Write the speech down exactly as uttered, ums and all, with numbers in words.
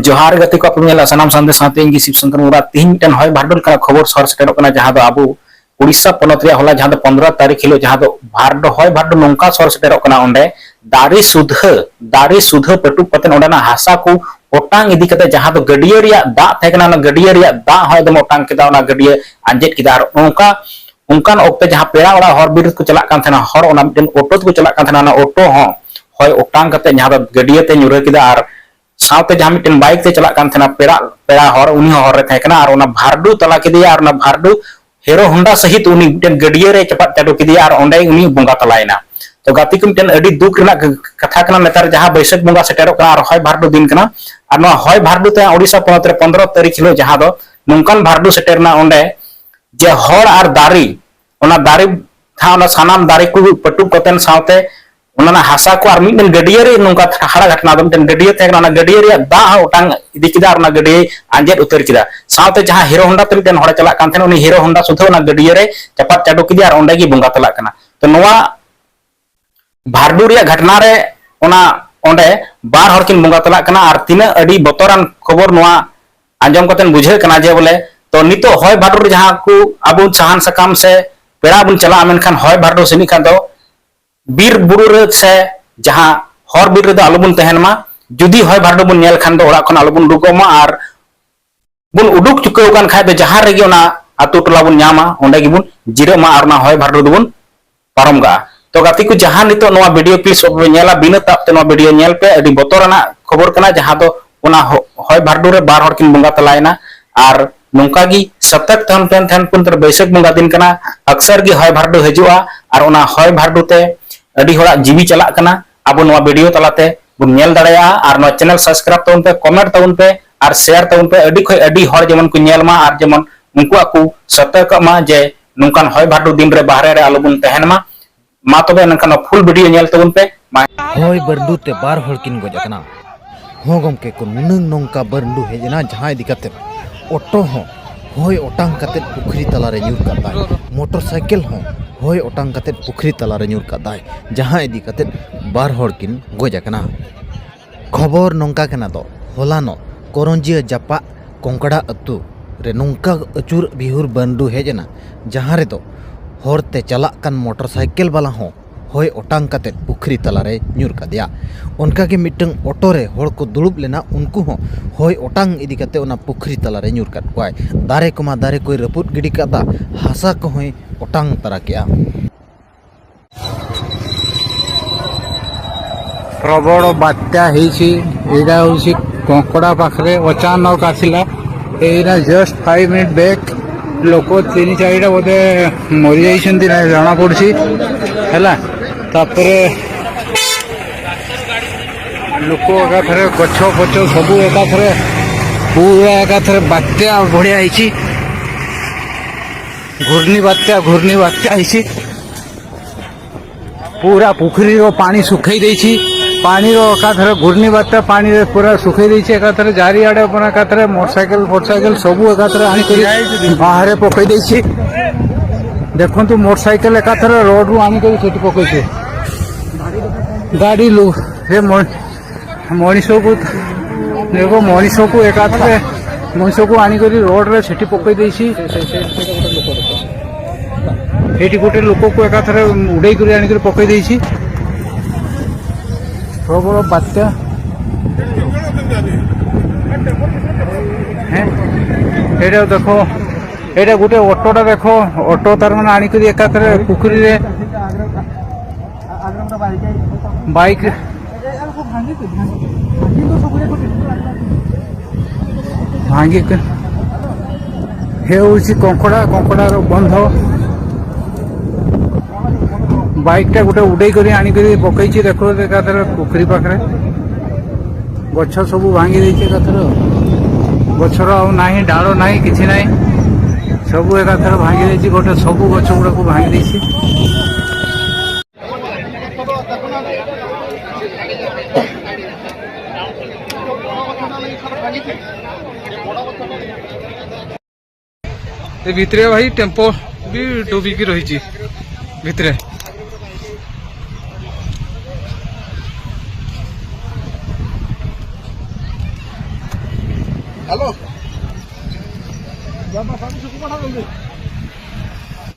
ᱡᱚᱦᱟᱨ ᱜᱟᱛᱮ ᱠᱚ, ᱟᱯᱮ ᱧᱮᱞᱟ ᱥᱟᱱᱟᱢ ᱥᱟᱱᱫᱮᱥ ᱥᱟᱶᱛᱮ ᱤᱧ ᱜᱮ ᱥᱤᱵ ᱥᱚᱝᱠᱚᱨ ᱢᱩᱨᱢᱩ᱾ ᱛᱤᱦᱤᱧ ᱢᱤᱫᱴᱮᱱ ᱦᱚᱭ ᱵᱷᱟᱨᱰᱩ ᱞᱮᱠᱟᱱᱟᱜ ᱠᱷᱚᱵᱚᱨ ᱥᱚᱦᱚᱨ ᱥᱮᱴᱮᱨᱚᱜ ᱠᱟᱱᱟ, ᱡᱟᱦᱟᱸ ᱫᱚ ᱟᱵᱚ ᱩᱲᱤᱥᱥᱟ ᱯᱚᱱᱚᱛ ᱨᱮᱭᱟᱜ ᱦᱚᱞᱟ, ᱡᱟᱦᱟᱸ ᱫᱚ ᱯᱚᱱᱫᱽᱨᱚ ᱛᱟᱹᱨᱤᱠᱷ ᱦᱤᱞᱳᱜ, ᱡᱟᱦᱟᱸ ᱫᱚ ᱵᱷᱟᱨᱰᱩ, ᱦᱚᱭ ᱵᱷᱟᱨᱰᱩ ᱱᱚᱝᱠᱟ ᱥᱚᱦᱚᱨ ᱥᱮᱴᱮᱨᱚᱜ ᱠᱟᱱᱟ, ᱚᱸᱰᱮ ᱫᱟᱨᱮ ᱥᱩᱫᱷᱟᱹ, ᱫᱟᱨᱮ ᱥᱩᱫᱷᱟᱹ ᱯᱟᱹᱴᱩᱵ ᱠᱟᱛᱮ ᱚᱸᱰᱮᱱᱟᱜ ᱦᱟᱥᱟ ᱠᱚ ᱚᱴᱟᱝ ᱤᱫᱤ ᱠᱟᱛᱮ, ᱡᱟᱦᱟᱸ ᱫᱚ ᱜᱟᱹᱰᱭᱟᱹ ᱨᱮᱭᱟᱜ ᱫᱟᱜ ᱛᱟᱦᱮᱸ ᱠᱟᱱᱟ, ᱚᱱᱟ ᱜᱟᱹᱰᱭᱟᱹ ᱨᱮᱭᱟᱜ ᱫᱟᱜ ᱦᱚᱸ ᱮᱠᱫᱚᱢ ᱚᱴᱟᱝ ᱠᱮᱫᱟ, ᱚᱱᱟ ᱜᱟᱹᱰᱭᱟᱹ ᱟᱸᱡᱮᱫ ᱠᱮᱫᱟ᱾ ᱟᱨ ᱚᱱᱠᱟ, ᱚᱱᱠᱟᱱ ᱚᱠᱛᱮ ᱡᱟᱦᱟᱸ ᱯᱮᱲᱟ ᱚᱲᱟᱜ ᱦᱚᱨ ᱵᱤᱨ ᱠᱚ ᱪᱟᱞᱟᱜ ᱠᱟᱱ ᱛᱟᱦᱮᱱᱟ, ᱦᱚᱲ ᱚᱱᱟ ᱢᱤᱫᱴᱮᱱ ᱚᱴᱳ ᱛᱮᱠᱚ ᱪᱟᱞᱟᱜ ᱠᱟᱱ ᱛᱟᱦᱮᱱᱟ, ᱚᱱᱟ ᱚᱴᱳ ᱦᱚᱸ ᱦᱚᱭ ᱚᱴᱟᱝ ᱠᱟᱛᱮ ᱡᱟᱦᱟᱸ ᱫᱚ ᱜᱟᱹᱰᱭᱟᱹ ᱛᱮ ᱧᱩᱨᱦᱟᱹ ᱠᱮᱫᱟ᱾ ᱟᱨ ᱥᱟᱶᱛᱮ ᱡᱟᱦᱟᱸ ᱢᱤᱫᱴᱮᱱ ᱵᱟᱭᱤᱠ ᱛᱮ ᱪᱟᱞᱟᱜ ᱠᱟᱱ ᱛᱟᱦᱮᱱᱟ ᱯᱮᱲᱟ, ᱯᱮᱲᱟ ᱦᱚᱲ, ᱩᱱᱤ ᱦᱚᱸ ᱦᱚᱨ ᱨᱮ ᱛᱟᱦᱮᱸ ᱠᱟᱱᱟ, ᱟᱨ ᱚᱱᱟ ᱵᱷᱟᱨᱰᱩ ᱛᱟᱞᱟ ᱠᱮᱫᱮᱭᱟ, ᱟᱨ ᱚᱱᱟ ᱵᱷᱟᱨᱰᱩ ᱦᱮᱨᱳ ᱦᱳᱱᱰᱟ ᱥᱟᱹᱦᱤᱛ ᱩᱱᱤ ᱢᱤᱫᱴᱮᱱ ᱜᱟᱹᱰᱭᱟᱹ ᱨᱮ ᱪᱟᱯᱟᱫ ᱪᱟᱰᱚ ᱠᱮᱫᱮᱭᱟ, ᱟᱨ ᱚᱸᱰᱮ ᱩᱱᱤ ᱵᱚᱸᱜᱟ ᱛᱟᱞᱟᱭᱮᱱᱟ᱾ ᱛᱚ ᱜᱟᱛᱮ ᱠᱚ, ᱢᱤᱫᱴᱮᱱ ᱟᱹᱰᱤ ᱫᱩᱠ ᱨᱮᱱᱟᱜ ᱠᱟᱛᱷᱟ ᱠᱟᱱᱟ, ᱱᱮᱛᱟᱨ ᱡᱟᱦᱟᱸ ᱵᱟᱹᱭᱥᱟᱹᱠᱷ ᱵᱚᱸᱜᱟ ᱥᱮᱴᱮᱨᱚᱜ ᱠᱟᱱᱟ ᱟᱨ ᱦᱚᱭ ᱵᱷᱟᱨᱰᱩ ᱫᱤᱱ ᱠᱟᱱᱟ, ᱟᱨ ᱱᱚᱣᱟ ᱦᱚᱭ ᱵᱷᱟᱨᱰᱩ ᱛᱮ ᱳᱰᱤᱥᱟ ᱯᱚᱱᱚᱛ ᱨᱮ ᱯᱚᱱᱫᱽᱨᱚ ᱛᱟᱹᱨᱤᱠᱷ ᱦᱤᱞᱳᱜ ᱡᱟᱦᱟᱸ ᱫᱚ ᱱᱚᱝᱠᱟᱱ ᱵᱷᱟᱨᱰᱩ ᱥᱮᱴᱮᱨ ᱮᱱᱟ ᱚᱸᱰᱮ, ᱡᱮ ᱦᱚᱲ ᱟᱨ ᱫᱟᱨᱮ, ᱚᱱᱟ ᱫᱟᱨᱮ ᱴᱷᱟᱶ, ᱚᱱᱟ ᱥᱟᱱᱟᱢ ᱫᱟᱨᱮ ᱠᱚ ᱯᱟᱹᱴᱩᱵ ᱠᱟᱛᱮᱱ ᱥᱟᱶᱛᱮ ᱚᱱᱟ ᱨᱮᱱᱟᱜ ᱦᱟᱥᱟ ᱠᱚ, ᱟᱨ ᱢᱤᱫᱴᱮᱱ ᱜᱟᱹᱰᱭᱟᱹ ᱨᱮ ᱱᱚᱝᱠᱟ ᱦᱟᱦᱟᱲᱟ ᱜᱷᱚᱴᱱᱟ ᱫᱚ, ᱢᱤᱫᱴᱮᱱ ᱜᱟᱹᱰᱭᱟᱹ ᱛᱟᱦᱮᱸ ᱠᱟᱱᱟ, ᱚᱱᱟ ᱜᱟᱹᱰᱭᱟᱹ ᱨᱮᱭᱟᱜ ᱫᱟᱜ ᱦᱚᱸ ᱚᱴᱟᱝ ᱤᱫᱤ ᱠᱮᱫᱟ ᱟᱨ ᱚᱱᱟ ᱜᱟᱹᱰᱭᱟᱹᱭ ᱟᱸᱡᱮᱫ ᱩᱛᱟᱹᱨ ᱠᱮᱫᱟ᱾ ᱥᱟᱶᱛᱮ ᱡᱟᱦᱟᱸ ᱦᱤᱨᱳ ᱦᱳᱱᱰᱟ ᱛᱮ ᱢᱤᱫᱴᱮᱱ ᱦᱚᱲᱮ ᱪᱟᱞᱟᱜ ᱠᱟᱱ ᱛᱟᱦᱮᱱᱟ, ᱩᱱᱤ ᱦᱤᱨᱳ ᱦᱳᱱᱰᱟ ᱥᱩᱫᱷᱟᱹ ᱚᱱᱟ ᱜᱟᱹᱰᱭᱟᱹ ᱨᱮ ᱪᱟᱯᱟᱫ ᱪᱟᱰᱚ ᱠᱮᱫᱮᱭᱟ ᱟᱨ ᱚᱸᱰᱮ ᱜᱮ ᱵᱚᱸᱜᱟ ᱛᱟᱞᱟᱜ ᱠᱟᱱᱟ᱾ ᱛᱚ ᱱᱚᱣᱟ ᱵᱷᱟᱨᱰᱩ ᱨᱮᱭᱟᱜ ᱜᱷᱚᱴᱱᱟ ᱨᱮ ᱚᱱᱟ ᱚᱸᱰᱮ ᱵᱟᱨ ᱦᱚᱲ ᱠᱤᱱ ᱵᱚᱸᱜᱟ ᱛᱟᱞᱟᱜ ᱠᱟᱱᱟ᱾ ᱟᱨ ᱛᱤᱱᱟᱹᱜ ᱟᱹᱰᱤ ᱵᱚᱛᱚᱨᱟᱱ ᱠᱷᱚᱵᱚᱨ ᱱᱚᱣᱟ ᱟᱸᱡᱚᱢ ᱠᱟᱛᱮ ᱵᱩᱡᱷᱟᱹᱜ ᱠᱟᱱᱟ ᱡᱮ ᱵᱚᱞᱮ, ᱛᱚ ᱱᱤᱛᱚᱜ ᱦᱚᱭ ᱵᱷᱟᱨᱰᱩ ᱨᱮ ᱡᱟᱦᱟᱸ ᱠᱚ ᱟᱵᱚ ᱥᱟᱦᱟᱱ ᱥᱟᱠᱟᱢ ᱥᱮ ᱯᱮᱲᱟ ᱵᱚᱱ ᱪᱟᱞᱟᱜᱼᱟ, ᱢᱮᱱᱠᱷᱟᱱ ᱦᱚᱭ ᱵᱷᱟᱨᱰᱩ ᱥᱮᱱᱤᱡ ᱠᱷᱟᱱ ᱫᱚ ᱵᱤᱨ ᱵᱩᱨᱩ ᱨᱮ ᱥᱮ ᱡᱟᱦᱟᱸ ᱦᱚᱨ ᱵᱤᱨ ᱨᱮᱫᱚ ᱟᱞᱚᱵᱚᱱ ᱛᱟᱦᱮᱱ ᱢᱟ᱾ ᱡᱩᱫᱤ ᱦᱚᱭ ᱵᱷᱟᱨᱰᱩ ᱵᱚᱱ ᱧᱮᱞ ᱠᱷᱟᱱ ᱫᱚ ᱚᱲᱟᱜ ᱠᱷᱚᱱ ᱟᱞᱚᱵᱚᱱ ᱩᱰᱩᱠᱚᱜ ᱢᱟ, ᱟᱨ ᱵᱚᱱ ᱩᱰᱩᱠ ᱪᱩᱠᱟᱹᱣ ᱟᱠᱟᱱ ᱠᱷᱟᱡ ᱫᱚ ᱡᱟᱦᱟᱸ ᱨᱮᱜᱮ ᱚᱱᱟ ᱟᱛᱳ ᱴᱚᱞᱟ ᱵᱚᱱ ᱧᱟᱢᱟ, ᱚᱸᱰᱮ ᱜᱮᱵᱚᱱ ᱡᱤᱨᱟᱹᱜ ᱢᱟ ᱟᱨ ᱚᱱᱟ ᱦᱚᱭ ᱵᱷᱟᱨᱰᱩ ᱫᱚᱵᱚᱱ ᱯᱟᱨᱚᱢ ᱠᱟᱜᱼᱟ᱾ ᱛᱚ ᱜᱟᱛᱮ ᱠᱚ, ᱡᱟᱦᱟᱸ ᱱᱤᱛᱚᱜ ᱱᱚᱣᱟ ᱵᱷᱤᱰᱤᱭᱳ ᱯᱞᱤᱡᱽ ᱵᱟᱯᱮ ᱧᱮᱞᱟ, ᱵᱤᱱᱟᱹ ᱛᱟᱵ ᱛᱮ ᱱᱚᱣᱟ ᱵᱷᱤᱰᱤᱭᱳ ᱧᱮᱞ ᱯᱮ᱾ ᱟᱹᱰᱤ ᱵᱚᱛᱚᱨᱟᱱᱟᱜ ᱠᱷᱚᱵᱚᱨ ᱠᱟᱱᱟ, ᱡᱟᱦᱟᱸ ᱫᱚ ᱚᱱᱟ ᱦᱚ-, ᱦᱚᱭ ᱵᱷᱟᱨᱰᱩ ᱨᱮ ᱵᱟᱨ ᱦᱚᱲ ᱠᱤᱱ ᱵᱚᱸᱜᱟ ᱛᱟᱞᱟᱭᱮᱱᱟ᱾ ᱟᱨ ᱱᱚᱝᱠᱟ ᱜᱮ ᱥᱚᱛᱚᱨᱠ ᱛᱟᱦᱮᱱ ᱯᱮ, ᱛᱟᱦᱮᱱ ᱯᱮ, ᱱᱮᱛᱟᱨ ᱵᱟᱹᱭᱥᱟᱹᱠᱷ ᱵᱚᱸᱜᱟ ᱫᱤᱱ ᱠᱟᱱᱟ, ᱟᱠᱥᱟᱨ ᱜᱮ ᱦᱚᱭ ᱵᱷᱟᱨᱰᱩ ᱦᱤᱡᱩᱜᱼᱟ ᱟᱨ ᱚᱱᱟ ᱦᱚᱭ ᱵᱷᱟᱨᱰᱩ ᱛᱮ ᱟᱹᱰᱤ ᱦᱚᱲᱟᱜ ᱡᱤᱣᱤ ᱪᱟᱞᱟᱜ ᱠᱟᱱᱟ᱾ ᱟᱵᱚ ᱱᱚᱣᱟ ᱵᱷᱤᱰᱤᱭᱳ ᱛᱟᱞᱟᱛᱮ ᱵᱚᱱ ᱧᱮᱞ ᱫᱟᱲᱮᱭᱟᱜᱼᱟ᱾ ᱟᱨ ᱱᱚᱣᱟ ᱪᱮᱱᱮᱞ ᱥᱟᱵᱥᱠᱨᱟᱭᱤᱵ ᱛᱟᱵᱚᱱ ᱯᱮ, ᱠᱚᱢᱮᱱᱴ ᱛᱟᱵᱚᱱ ᱯᱮ ᱟᱨ ᱥᱮᱭᱟᱨ ᱛᱟᱵᱚᱱ ᱯᱮ, ᱟᱹᱰᱤ ᱠᱷᱚᱱ ᱟᱹᱰᱤ ᱦᱚᱲ ᱡᱮᱢᱚᱱ ᱠᱚ ᱧᱮᱞ ᱢᱟ ᱟᱨ ᱡᱮᱢᱚᱱ ᱩᱱᱠᱩᱣᱟᱜ ᱠᱚ ᱥᱚᱛᱚᱨᱠᱚᱜ ᱢᱟ ᱡᱮ ᱱᱚᱝᱠᱟᱱ ᱦᱚᱭ ᱵᱷᱟᱨᱰᱩ ᱫᱤᱱ ᱨᱮ ᱵᱟᱦᱨᱮ ᱨᱮ ᱟᱞᱚᱵᱚᱱ ᱛᱟᱦᱮᱱ ᱢᱟ᱾ ᱢᱟ ᱛᱚᱵᱮ ᱮᱱᱠᱷᱟᱱ ᱱᱚᱣᱟ ᱯᱷᱩᱞ ᱵᱷᱤᱰᱤᱭᱳ ᱧᱮᱞ ᱛᱟᱵᱚᱱ ᱯᱮ᱾ ᱢᱟ᱾ ᱦᱚᱭ ᱵᱟᱹᱨᱰᱩ ᱛᱮ ᱵᱟᱨ ᱦᱚᱲ ᱠᱤᱱ ᱜᱚᱡ ᱟᱠᱟᱱᱟ᱾ ᱦᱚᱸ ᱜᱚᱢᱠᱮ ᱠᱚ, ᱱᱩᱱᱟᱹᱝ ᱱᱚᱝᱠᱟ ᱵᱟᱹᱨᱰᱩ ᱦᱮᱡ ᱮᱱᱟ, ᱡᱟᱦᱟᱸ ᱤᱫᱤ ᱠᱟᱛᱮ ᱚᱴᱳ ᱦᱚᱸ ᱦᱚᱭ ᱚᱴᱟᱝ ᱠᱟᱛᱮ ᱯᱩᱠᱷᱨᱤ ᱛᱟᱞᱟᱨᱮ ᱧᱩᱨ ᱠᱟᱫᱟᱭ, ᱢᱚᱴᱚᱨ ᱥᱟᱭᱠᱮᱞ ᱦᱚᱸ ᱦᱚᱭ ᱚᱴᱟᱝ ᱠᱟᱛᱮ ᱯᱩᱠᱷᱨᱤ ᱛᱟᱞᱟᱨᱮ ᱧᱩᱨ ᱠᱟᱫᱟᱭ, ᱡᱟᱦᱟᱸ ᱤᱫᱤ ᱠᱟᱛᱮ ᱵᱟᱨ ᱦᱚᱲ ᱠᱤᱱ ᱜᱚᱡ ᱟᱠᱟᱱᱟ᱾ ᱠᱷᱚᱵᱚᱨ ᱱᱚᱝᱠᱟ ᱠᱟᱱᱟ ᱫᱚ, ᱦᱚᱞᱟᱱᱚᱜ ᱠᱚᱨᱚᱧᱡᱤᱭᱟᱹ ᱡᱟᱯᱟᱜ ᱠᱚᱝᱠᱲᱟ ᱟᱹᱛᱩ ᱨᱮ ᱱᱚᱝᱠᱟ ᱟᱹᱪᱩᱨ ᱵᱤᱦᱩᱨ ᱵᱟᱹᱱᱰᱩ ᱦᱮᱡ ᱮᱱᱟ, ᱡᱟᱦᱟᱸ ᱨᱮᱫᱚ ᱦᱚᱨ ᱛᱮ ᱪᱟᱞᱟᱜ ᱠᱟᱱ ᱢᱚᱴᱚᱨ ᱥᱟᱭᱠᱮᱞ ᱵᱟᱞᱟ ᱦᱚᱸ ᱦᱚᱭ ᱚᱴᱟᱝ ᱠᱟᱛᱮ ᱯᱩᱠᱷᱨᱤ ᱛᱟᱞᱟᱨᱮ ᱧᱩᱨ ᱠᱟᱫᱮᱭᱟ᱾ ᱚᱱᱠᱟᱜᱮ ᱢᱤᱫᱴᱟᱝ ᱚᱴᱳ ᱨᱮ ᱦᱚᱲ ᱠᱚ ᱫᱩᱲᱩᱵ ᱞᱮᱱᱟ, ᱩᱱᱠᱩ ᱦᱚᱸ ᱦᱚᱭ ᱚᱴᱟᱝ ᱤᱫᱤ ᱠᱟᱛᱮ ᱚᱱᱟ ᱯᱩᱠᱷᱨᱤ ᱛᱟᱞᱟᱨᱮ ᱧᱩᱨ ᱠᱟᱫ ᱠᱚᱣᱟᱭ᱾ ᱫᱟᱨᱮ ᱠᱚᱢᱟ ᱫᱟᱨᱮ ᱠᱚᱭ ᱨᱟᱹᱯᱩᱫ ᱜᱤᱰᱤ ᱠᱟᱫᱟ, ᱦᱟᱥᱟ ᱠᱚᱦᱚᱸᱭ ᱚᱴᱟᱝ ᱛᱟᱨᱟ ᱠᱮᱜᱼᱟ᱾ ପ୍ରବଳ ବାତ୍ୟା ହେଇଛି। ଏଇଟା ହେଉଛି କଙ୍କଡ଼ା ପାଖରେ, ଅଚାନକ ଆସିଲା। ଏଇଟା ଜଷ୍ଟ ଫାଇଭ୍ ମିନିଟ୍ ବ୍ୟାକ୍ ଲୋକ ତିନି ଚାରିଟା ବୋଧେ ମରିଯାଇଛନ୍ତି, ନାଇଁ ଜଣାପଡ଼ୁଛି, ହେଲା। ତାପରେ ଲୋକ ଏକାଥରେ, ଗଛ ଫଛ ସବୁ ଏକାଥରେ, ପୁରା ଏକାଥରେ ବାତ୍ୟା ଭଳିଆ ହେଇଛି। ଘୂର୍ଣ୍ଣି ବାତ୍ୟା, ଘୂର୍ଣ୍ଣି ବାତ୍ୟା ହେଇଛି। ପୁରା ପୋଖରୀର ପାଣି ଶୁଖେଇ ଦେଇଛି। ପାଣିର ଏକାଥରେ, ଘୂର୍ଣ୍ଣି ବାତ୍ୟା ପାଣିରେ ପୁରା ଶୁଖେଇ ଦେଇଛି ଏକାଥରେ। ଚାରିଆଡ଼େ ପୁରା ଏକାଥରେ ମୋଟରସାଇକେଲ ଫୋଟରସାଇକେଲ ସବୁ ଏକାଥରେ ଆଣିକରି ବାହାରେ ପକେଇ ଦେଇଛି। ଦେଖନ୍ତୁ, ମୋଟରସାଇକେଲ ଏକାଥରେ ରୋଡରୁ ଆଣିକରି ସେଠି ପକେଇଛି। ଗାଡ଼ି ଲୁ-, ହେ ମ-, ମଣିଷକୁ, ଦେଖ, ମଣିଷକୁ ଏକାଥରେ, ମଣିଷକୁ ଆଣିକରି ରୋଡରେ ସେଠି ପକେଇ ଦେଇଛି। ଏଇଠି ଗୋଟେ ଲୋକକୁ ଏକାଥରେ ଉଡ଼େଇକରି ଆଣିକରି ପକେଇ ଦେଇଛି। ପ୍ରବଳ ବାତ୍ୟା। ହେଁ, ଏଇଟା ଦେଖ, ଏଇଟା ଗୋଟେ ଅଟୋଟା ଦେଖ, ଅଟୋ ତାର ମାନେ ଆଣିକରି ଏକାଥରେ ପୋଖରୀରେ, ବାଇକ୍ ଭାଙ୍ଗି, ହେଉଛି କଙ୍କଡ଼ା, କଙ୍କଡ଼ାର ବନ୍ଧ। ବାଇକ୍ଟା ଗୋଟେ ଉଡ଼େଇ କରି ଆଣିକରି ପକେଇଛି, ଦେଖ, ଏକାଥରେ ପୋଖରୀ ପାଖରେ। ଗଛ ସବୁ ଭାଙ୍ଗି ଦେଇଛି ଏକାଥରେ। ଗଛର ଆଉ ନାହିଁ, ଡାଳ ନାହିଁ, କିଛି ନାହିଁ। ସବୁ ଏକାଥରେ ଭାଙ୍ଗି ଦେଇଛି, ଗୋଟେ ସବୁ ଗଛ ଗୁଡ଼ାକୁ ଭାଙ୍ଗି ଦେଇଛି। ଏ ଭିତରେ ଭାଇ ଟେମ୍ପୋ ବି ଡୁବିକି ରହିଛି ଭିତରେ। ᱦᱮᱞᱳ᱾ ᱡᱟᱢᱟ ᱥᱟᱵ ᱥᱩᱠᱩ ᱯᱟᱴᱷᱟᱣ ᱡᱚᱞᱫᱤ᱾